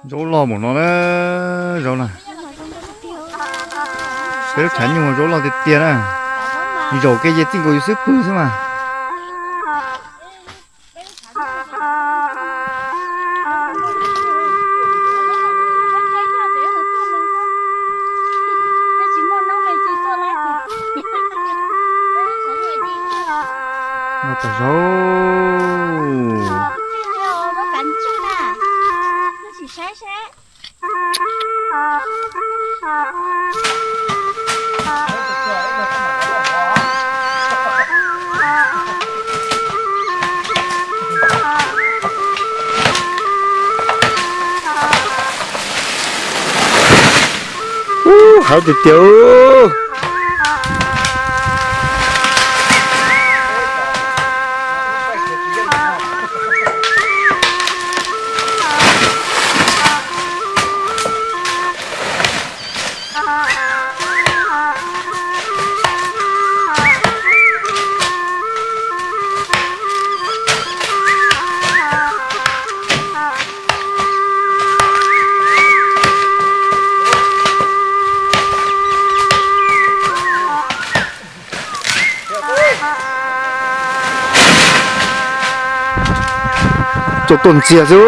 Zaub loj npaum no na, zaub na. Peb lub tshav nyuj zaub loj tiag tiag na. Zaum kiag ces txij nkaus yus xub pwg xwb mas. Loj tas zog. Ub, hawv tiag tiag. Tuaj tuaj ntxiag xwb.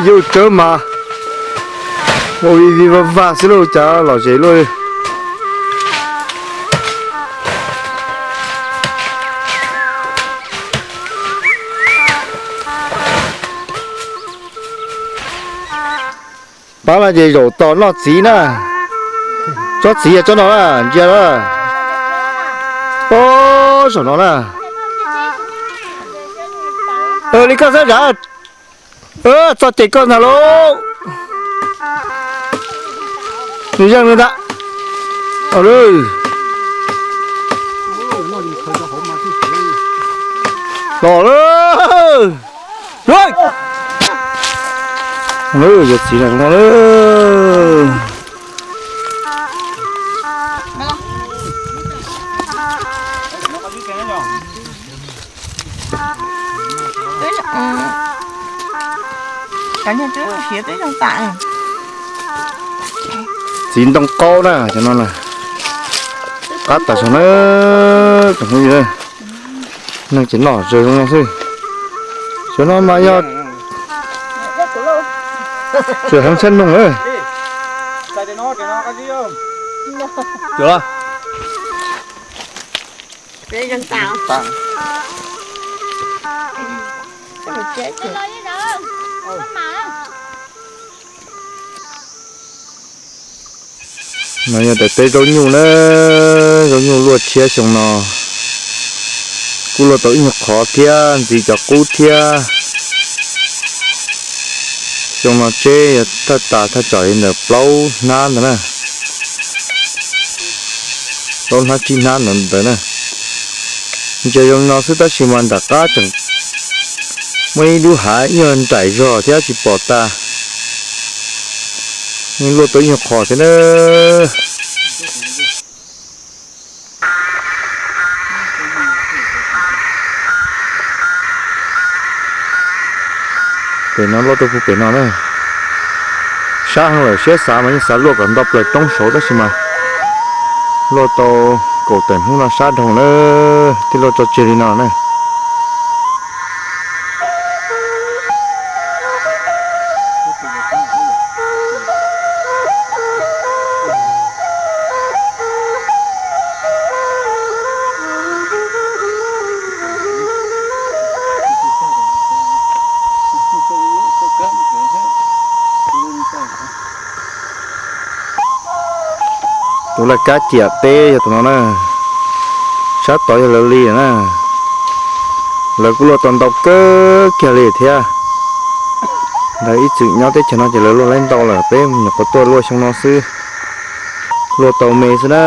Yus tsawb mas ua vij vij vaj vaj xwb lauj, cas lom zem luaj li. Pab no ces zaum tos noj txiv na. Tsob txiv yog tsob no na, ntsia na. Pob, saum no na. Li koj xab zam. Txog ces koj ntag lauj. Nws yeej li ntag. Los lawm. Yuav txiv no lawm. Txiv ntoo qaub na, cov no na. Qab tas saum na, tsoom phooj ywg, neeg tseem noj zog zoo no xwb. Cov no mas yog tseem heev tshaj noog na. No yog daim teb zaub nyuj na, zaub nyuj luaj tshiab xyoo no, kuj luaj tau ib nyuag qhov thiab, ntxiv cov qub thiab. Xyoo no tseb yog thaj tas thaj tsam li ntawm plaub hnab ntawd na, plaub hnab tsib hnab ntawd na. Ntsia zoo no xwb tab sis mas nram qab tseem muaj ib lub hav ib nyuag nraim zog thiab tsis pom tas. Yeej luaj tau ib nyuag qhov thiab na. Pem no luaj tau puag pem no na. Sab heev lawm, siab xav mas yeej xav luaj kom nto plaws roob saud tab sis mas luaj tau kaum tawm hnub no sab dhau na, thiaj luaj tso tseg li no na. Tus laj kab ciam teb yog tus no na, sab tod yog lawv li na. Lawv kuj luaj tau ntau kawg kiag li thiab. Lawv ib txwm nyob teb chaws no ces lawv luaj laib ntau lawm, peb nyuam qhuav tuaj luaj xyoo no xwb, luaj tau me xwb na.